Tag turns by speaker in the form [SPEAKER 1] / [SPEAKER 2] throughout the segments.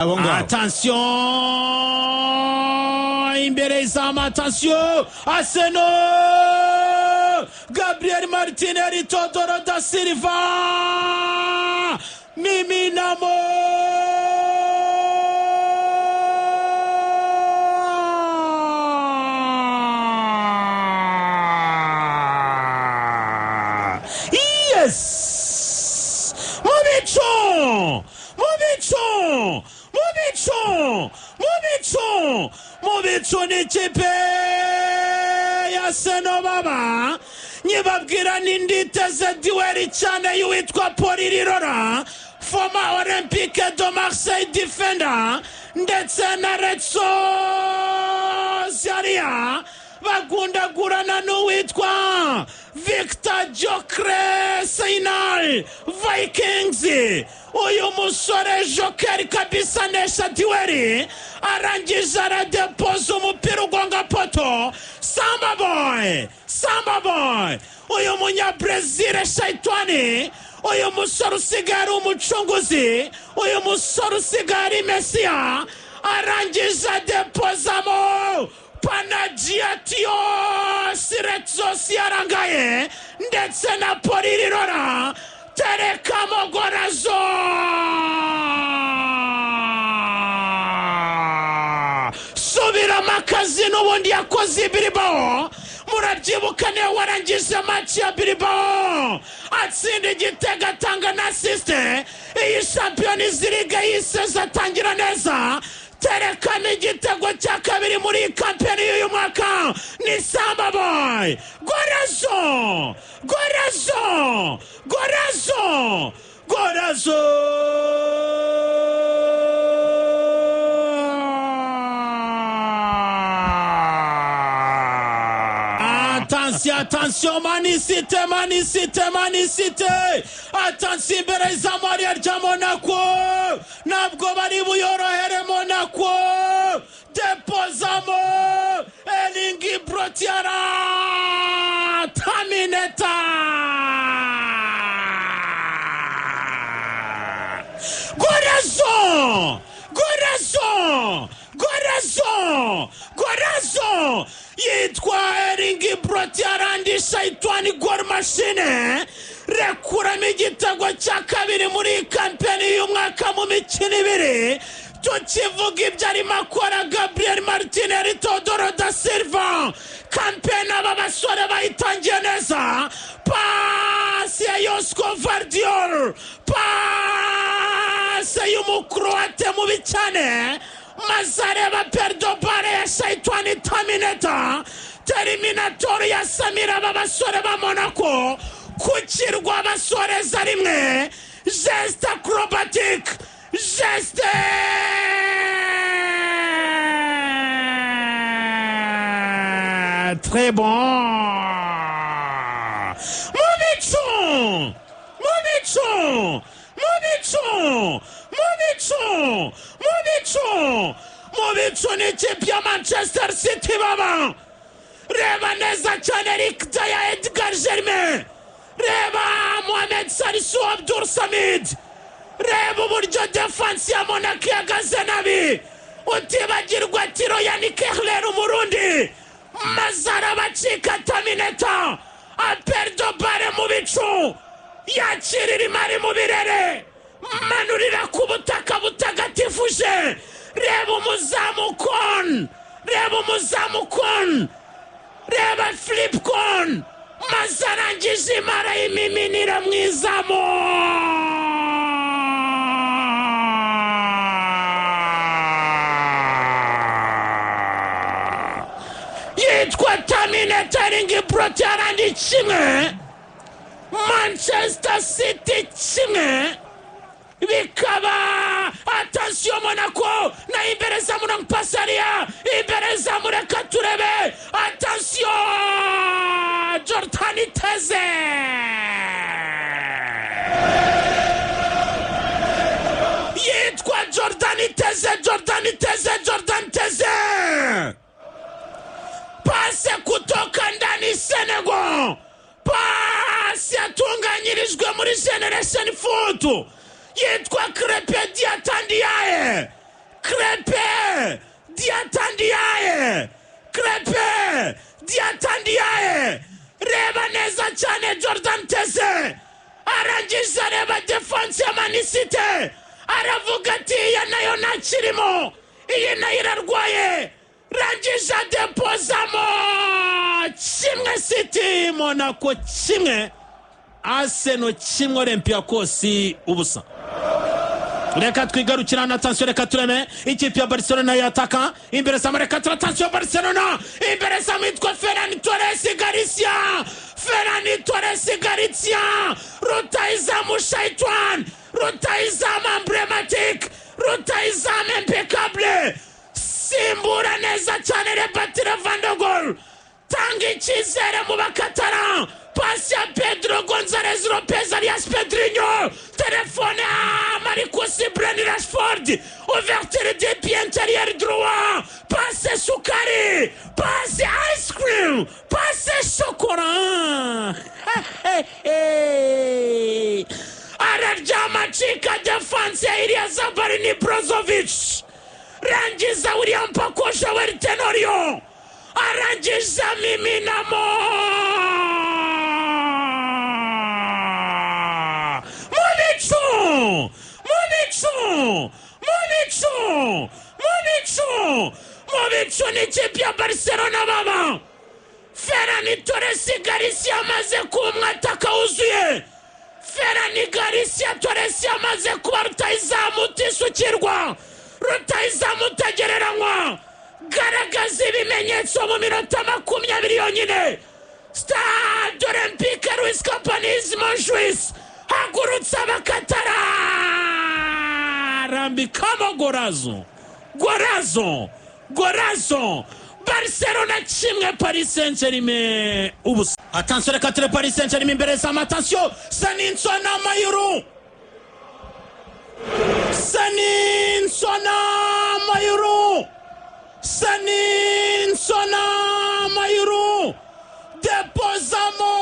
[SPEAKER 1] Abo ngabo.
[SPEAKER 2] Attention, imbere y'izamu, attention, Arsenal, Gabriel Martinelli, Todoro da Silva, Miminamo. Yes! Mu bicu! Mu bicu! Mu bicu! Mu bicu! Mu bicu ni ikipe ya Senobaba, nyibabwira n'inditeze duel cyane y'uwitwa Paul Rirora, former Olympique de Marseille defender, ndetse na Retso Zaria bagundagurana n'uwitwa Victor Gyökeres Inal Vikings. Uyu musore Joker kabisa nesha duel, arangije aradepoza umupira ugonga poto. Samba boy, Samba boy, uyu munya-Brazil shaitani, uyu musore usigaye ari umucunguzi, uyu musore usigaye ari mesiya, arangije adepozamo Panagiatios Retsos yarangaye ndetse na Polirirora terekamo gorazo. Subiramo akazi n'ubundi yakoze Bilbao, murabyibuka niwe warangije match ya Bilbao atsinda igitego, atanga na assist. Iyi Champions League yiseze atangira neza, terekamo igitego cya kabiri muri iyi kampeni y'uyu mwaka. Ni Samba boy, gorazo, gorazo, gorazo, gorazo. Attention, attention, manisite, manisite, manisite, attention, imbere y'izamu hariya rya Monaco, ntabwo bari buyorohere Monaco. Depozamo Erling Braut Haaland, Terminator, gorazo, gorazo, gorazo, gorazo. Yitwa Erling Braut Haaland, shaitani goal machine, rekuramo igitego cya kabiri muri kampeni y'umwaka mu mikino ibiri. Tukivuga ibyo arimo akora Gabriel Martinelli, Todoro da Silva, kampeni aba basore bayitangiye neza. Pasi ya Josko Gvardiol, pasi y'umukroate mubi cyane, maze areba perdo bare ya shaitani Terminator, Terminator ya Samira. Aba basore ba Monaco ku kirwa basoreza rimwe, geste acrobatique, geste très bon. Mu bicu, mu bicu, mu bicu, mu bicu, mu bicu, mu bicu ni ikipe ya Manchester City baba. Reba neza cyane Eric Dier, Edgar Germain, reba Mohamed Salisu, Abdul Samid, reba uburyo defense ya Monaco ihagaze nabi, utibagirwa tiro ya Nikerler umurundi, maze arabacika. Terminator aperdo bare mu bicu, yakirira imari mu birere, manurira ku butaka butagatifuje. Reba umuzamu Kon, reba umuzamu Kon, reba Philip Kon, maze arangije imara y'imiminira mu izamu. Yitwa Terminator Erling Braut Haaland, 1, Manchester City 1. Bikaba attention, Monaco na imbere za murongo, pasaria imbere za, mureka turebe, attention, Jordan Teze, yitwa Jordan Teze, Jordan Teze, Jordan Teze, pase kutoka ndani Senegal, pasi yatunganyirijwe muri Generation Foot, yitwa Krépin Diatta Ndiaye. Diatandiaye Crepe Diatandiaye, reba neza cyane Jordan Teze arangije areba defense ya Man City, aravuga ati iya nayo ntakirimo, iyi nayo irarwaye. Rangije adepozamo 1 City, Monaco 1, Arsenal 1, Olympiacos 0. Reka twigarukira na tansiyo, reka tureme ikipe ya Barcelona yataka imbere zamu, reka tura tansiyo Barcelona imbere zamu yitwa Ferran Torres Garcia, Ferran Torres Garcia, rutahizamu Shaitwan, rutahizamu emblematic, rutahizamu impeccable, simbura neza cyane Rebatire Van de Gol, tanga icyizere mu bakatara. Pasi ya Pedro Gonzalez Lopez alias Pedrinho, telefone ya Marcus Breni Rashford, ouverture du pied intérieur droit, passe sukari, passe ice cream, passe chocolat. Araryama acika defense ya Ilya Zabarini Brozovic, rangiza William Paco Joel Tenorio, arangiza miminamo mu bicu, mu bicu, mu bicu, mu bicu n'ikipe ya Barcelona baba. Ferran Torres Garcia amaze kuba umwataka wuzuye. Ferran Garcia Torres amaze kuba rutahizamu utisukirwa, rutahizamu utagereranywa. Garagaza ibimenyetso mu minota 20 yonyine. Stade Olympique Luis Companys Montjuic hagurutse abakatara, rambikamo gorazo, gorazo, gorazo. Barcelona 1, Paris Saint-Germain 0. Attention reka ture Paris Saint-Germain imbere zamu, attention Saninsona Mayuru, Saninsona Mayuru, Saninsona Mayuru, depozamo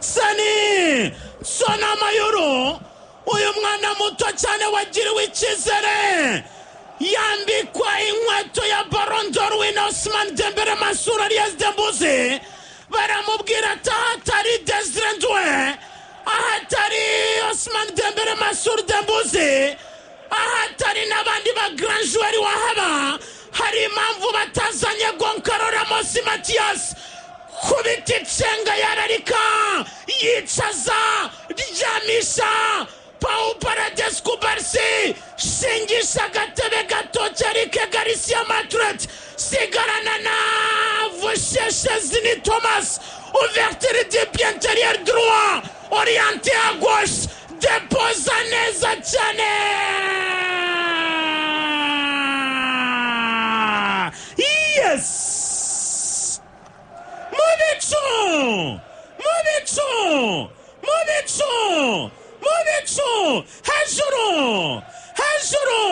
[SPEAKER 2] Sani Sona Mayuru. Uyu mwana muto cyane wagiriwe icyizere, yambikwa inkweto ya Ballon d'Or wina Ousmane Dembele Mansour alias Dembuzi, baramubwira ati ahatari Desire Ndwe, ahatari Ousmane Dembele Mansour Dembuzi, ahatari n'abandi ba grand joueur wahaba, hari impamvu batazanye Goncalo Ramos Matias. Kubita icenga yararika, yicaza, ryamisha Pau Paredes Kubarsi, shingisha agatebe gato Eric Garcia Madrid, sigarana na Vusheshe Zini Thomas, ouverture du pied intérieur droit, orienté à gauche, depoza neza cyane. Yes! Mu bicu, mu bicu, mu bicu, mu bicu, hejuru, hejuru,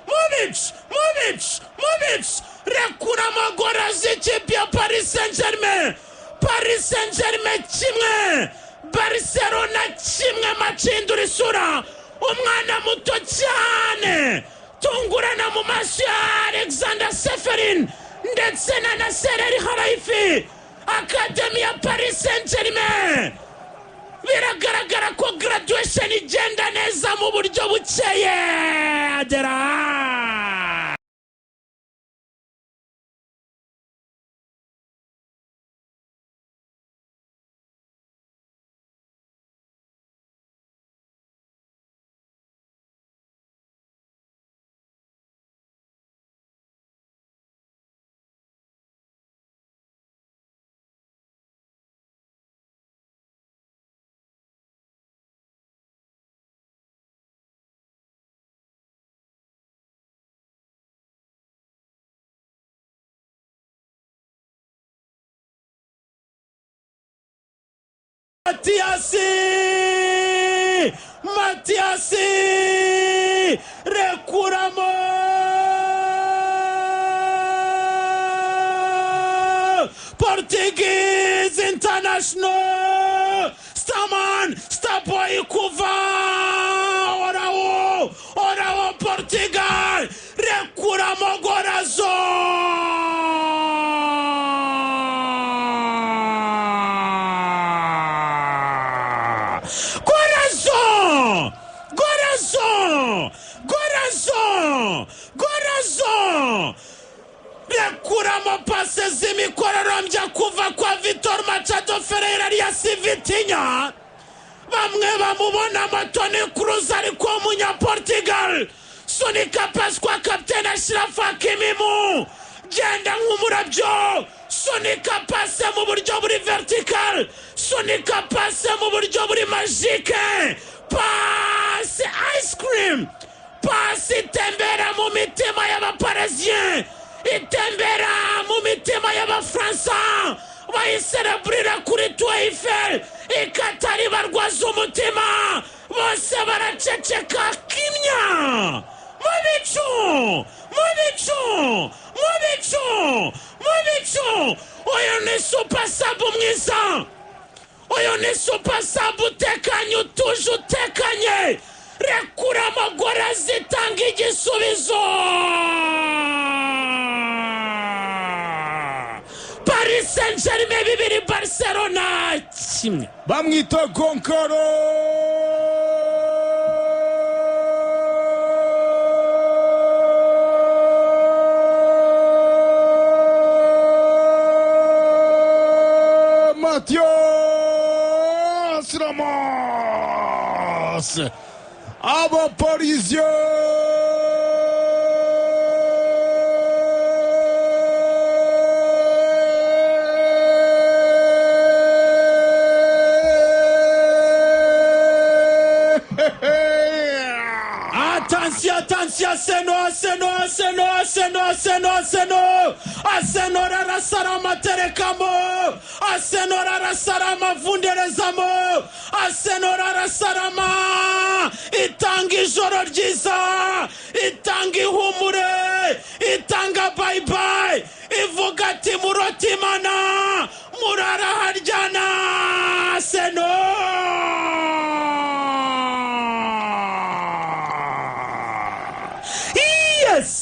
[SPEAKER 2] mu bicu, mu bicu, mu bicu, rekura amagora z'ikipe ya Paris Saint-Germain. Paris Saint-Germain 1, Barcelona 1, macindura isura. Umwana muto cyane tungurana mu maso ya Alexander Seferin ndetse na Nasser El Khelaifi, Academy ya Paris Saint-Germain. Biragaragara ko graduation igenda neza mu buryo bukeye. Agera Matiasi rekuramo Portuguese International Starman Starboy kuva Golazo, golazo, golazo, golazo! Rekuramo pase z'imikororombya kuva kwa Vitor Machado Ferreira alias Vitinha. Bamwe bamubonamo Toni Kroos, ariko umunyaportugal sunika pasi kwa kapitene Achraf Hakimi mu genda nk'umurabyo, sunika pase mu buryo buri vertical, sunika pase mu buryo buri magique, pase ice cream, pase itembera mu mitima y'Abaparisien, itembera mu mitima y'Abafaransa, bayisereburira kuri Tour Eiffel, ikatari barwaza umutima, bose baraceceka kimya. Mu bicu, mu bicu, mu bicu, mu bicu! Uyu ni super sub mwiza, uyu ni super sub utekanye, utuje, utekanye, rekura amagora zitanga igisubizo. Paris Saint Germain 2, Barcelona 1.
[SPEAKER 1] Bamwita Goncalo Mathias Ramos, Abaparisien.
[SPEAKER 2] Attention, attention, Arsenal, Arsenal, Arsenal, Arsenal, Arsenal, Arsenal, Arsenal arasarama aterekamo, Arsenal arasarama avunderezamo, Arsenal arasarama itanga ijoro ryiza, itanga ihumure, itanga bye bye, ivuga ati murotimana murara haryana. Arsenal, yes!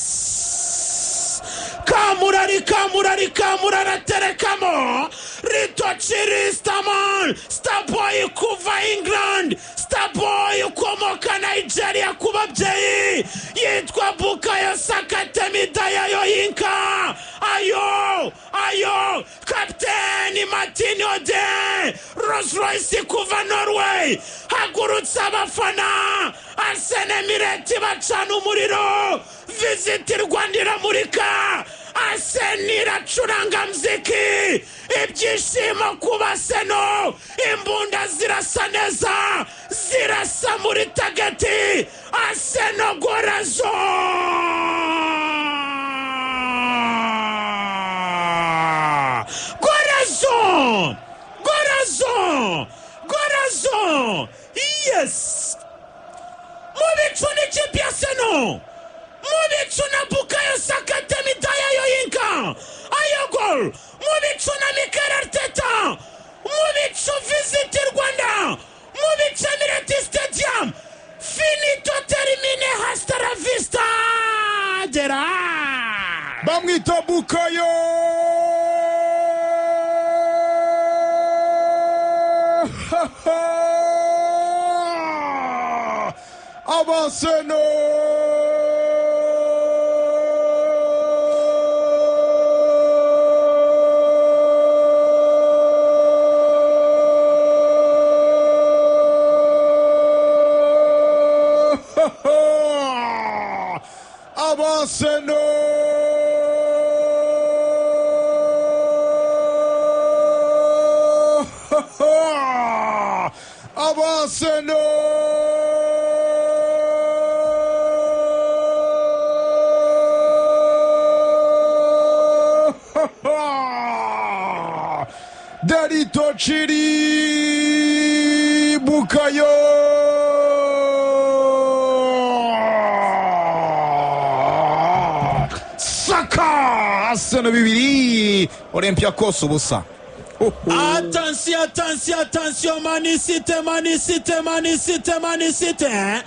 [SPEAKER 2] Kamurari, kamurari, kamurari aterekamo ritochiri staman, starboy kuva England, starboy ukomoka Nigeria ku babyeyi, yitwa Bukayo Saka, temidayayo yinka ayo ayo, kapiteni Martin Ode, Rolls Royce kuva Norway, hagurutse abafana Arsene Mireti, bacana umuriro, Visit Rwanda iramurika, Arsene iracuranga mziki, ibyishimo ku baseno, imbunda zirasa neza, zirasa muri tageti. Arsene, golazo, golazo, golazo, golazo! Yes! Mu bicu n'ikipe ya Arsenal, mu bicu na Bukayo Saka, temidayayo yinka ayo gol, mu bicu na Mikel Arteta, mu bicu Visit Rwanda, mu bicu Emirates Stadium, finito, termine, hasta la vista, Gerard.
[SPEAKER 1] Bamwita Bukayo Abaseno. Abaseno. Abaseno. Derito Chiri Bukayo Saka, Arsenal 2, Olympiacos 0.
[SPEAKER 2] Attention, attention, attention, manisite, manisite, manisite, manisite!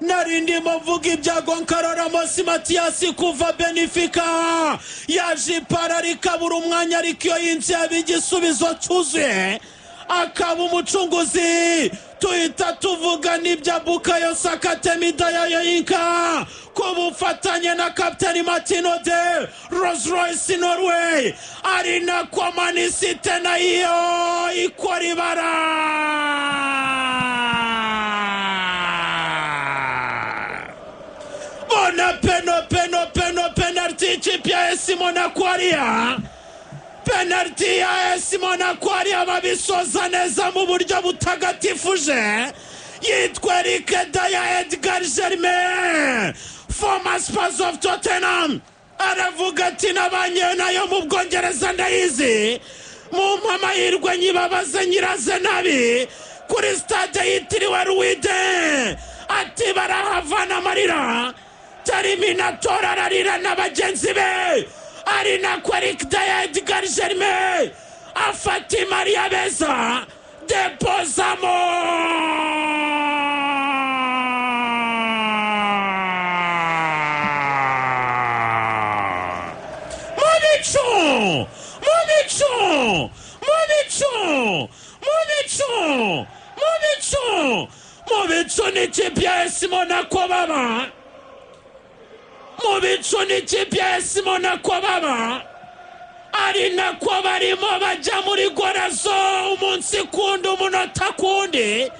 [SPEAKER 2] Nari ndimo mvuga ibya Goncalo Ramos Matias kuva Benfica, yaje ipara rikabura umwanya, ariko iyo yinjiye aba igisubizo cyuzuye, akaba umucunguzi. Tuhita tuvuga n'ibya Bukayo Saka, Temidayo Yinka, ku bufatanye na kapiteni Martin Ode, Rolls Royce Norway, ari nako Man City nayo ikora ibara. Bona peno peno peno, penalty ikipe ya AS Monaco hariya, penalty ya AS Monaco hariya, babisoza neza mu buryo butagatifuje. Yitwa Eric Dier, Edgar Germain, former Spurs of Tottenham, aravuga ati: "Nabanye nayo mu Bwongereza, ndayizi, mumpa amahirwe nyibabaze nyiraze nabi kuri stade yitiriwe Ruwide." Ati barahavana amarira. Terminator ararira na bagenzi be, ari nako Eric Dier, Edgar Germain, afata imariya beza depozamo. Mu bicu, mu bicu, mu bicu, mu bicu, mu bicu, mu bicu n'ikipe ya AS Monaco baba mu bicu, n'ikipe ya AS Monaco baba, ari nako barimo bajya muri gorazo umunsi kundi, umunota kundi.